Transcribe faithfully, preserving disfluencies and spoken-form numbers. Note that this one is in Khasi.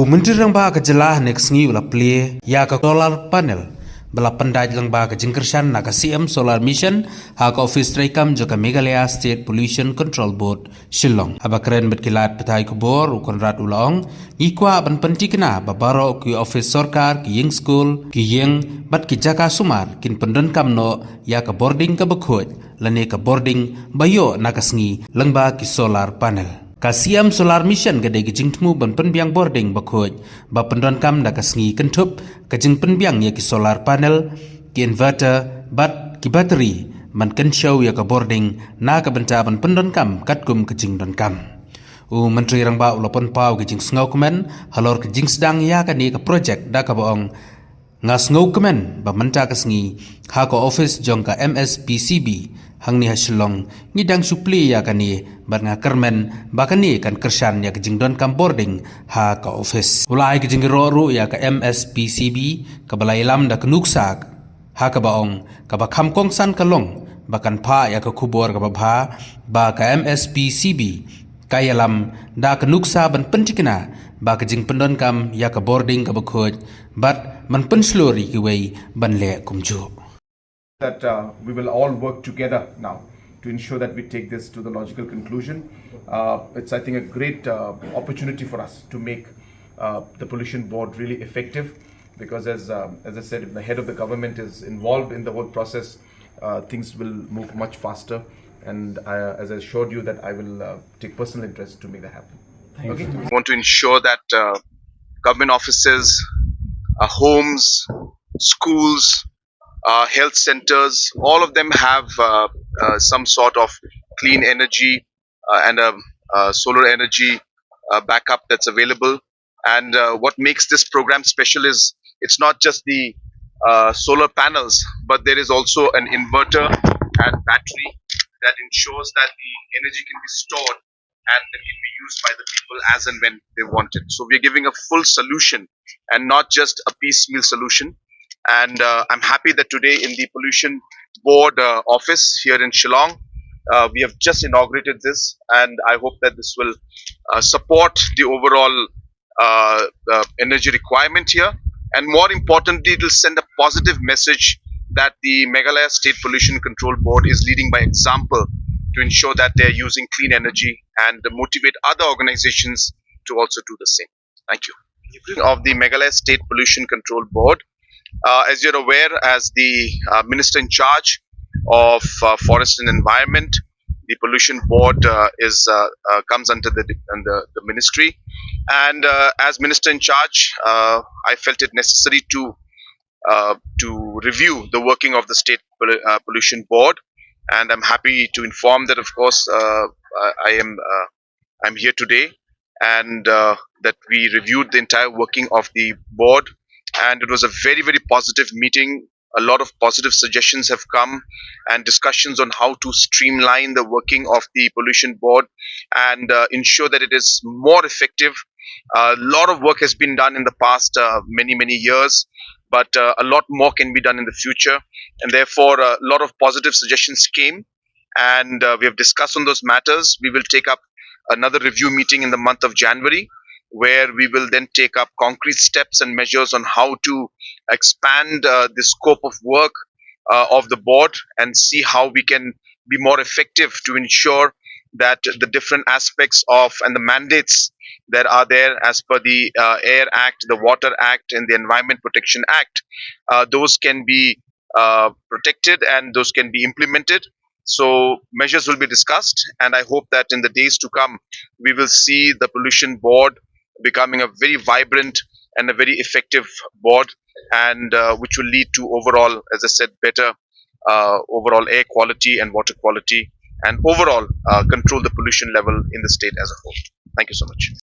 Myntri Rangbah ka jylla ha kane ka sngi u la plie ïa ka solar panel ba la pyndait lyngba ka jingkyrshan na ka C M Solar Mission ha ka ophis treikam jong ka Meghalaya State Pollution Control Board, Shillong. Haba kren bad ki lad pathai khubor, u Conrad u la ong, ngi kwah ban pynthikna ba baroh ki ophis sorkar, ki ïing skul, ki ïing bad ki jaka sumar kin pyndonkam noh ïa ka bording kaba khuid lane ka bording ba ïoh na ka sngi lyngba ki solar panel. Ka C M Solar Mission ka dei ka jingthmu ban pynbiang bording ba khuid ba pyndonkam da ka sngi, kynthup ka jingpynbiang ïa ki solar panel, ki inverter bad ki battery ban kynshew ïa ka bording na ka bynta ban pyndonkam katkum ka jingdonkam. U Myntri Rangbah u la pynpaw ka jingsngewkmen halor ka jingsdang ïa kane ka projek da kaba ong, nga sngewkmen ba mynta ka sngi ha ka ophis jong ka M S P C B hangne ha Shillong ngi dang shu plie ïa kane, bad nga kyrmen ba kane kan kyrshan ïa ka jingdonkam bording ha ka ophis. U la ai ka jingïaroh ruh ïa ka M S P C B kaba la ïalam da ka nuksa ha kaba ong, kaba kham kongsan ka long ba kan phah ïa ka khubor kaba bha ba ka M S P C B ka ïalam da ka nuksa ban pynthikna ba ka jingpyndonkam ïa ka bording kaba khuid bad ban pynshlur ïa kiwei ban leh kumjuh. That uh, we will all work together now to ensure that we take this to the logical conclusion. Uh, it's, I think, a great uh, opportunity for us to make uh, the pollution board really effective, because as, um, as I said, if the head of the government is involved in the whole process, uh, things will move much faster. And I, as I assured you, that I will uh, take personal interest to make that happen. Okay? We want to ensure that uh, government offices, uh, homes, schools, uh, health centers, all of them have uh, uh, some sort of clean energy uh, and a uh, solar energy uh, backup that's available. And uh, what makes this program special is it's not just the uh, solar panels, but there is also an inverter and battery that ensures that the energy can be stored and that can be used by the people as and when they want it. So we're giving a full solution and not just a piecemeal solution. And uh, I'm happy that today in the pollution board uh, office here in Shillong, uh, we have just inaugurated this, and I hope that this will uh, support the overall uh, uh, energy requirement here. And more importantly, it will send a positive message that the Meghalaya State Pollution Control Board is leading by example to ensure that they are using clean energy and motivate other organizations to also do the same. Thank you. Of the Meghalaya State Pollution Control Board. Uh, as you're aware, as the uh, Minister in charge of uh, Forest and Environment, the Pollution Board uh, is uh, uh, comes under the, under the ministry. And uh, as Minister in charge, uh, I felt it necessary to uh, to review the working of the State Pollu- uh, Pollution Board. And I'm happy to inform that, of course, uh, I I am uh, I'm here today, and uh, that we reviewed the entire working of the board, and it was a very, very positive meeting. A lot of positive suggestions have come, and discussions on how to streamline the working of the pollution board and uh, ensure that it is more effective. A lot of work has been done in the past uh, many, many years, but uh, a lot more can be done in the future, and therefore a lot of positive suggestions came, and uh, we have discussed on those matters. We will take up another review meeting in the month of January, where we will then take up concrete steps and measures on how to expand uh, the scope of work uh, of the board and see how we can be more effective to ensure that the different aspects of and the mandates that are there as per the uh, Air Act, the Water Act, and the Environment Protection Act, uh, those can be uh, protected and those can be implemented. So measures will be discussed, and I hope that in the days to come, we will see the pollution board becoming a very vibrant and a very effective board, and uh, which will lead to overall, as I said, better uh, overall air quality and water quality, and overall uh, control the pollution level in the state as a whole. Thank you so much.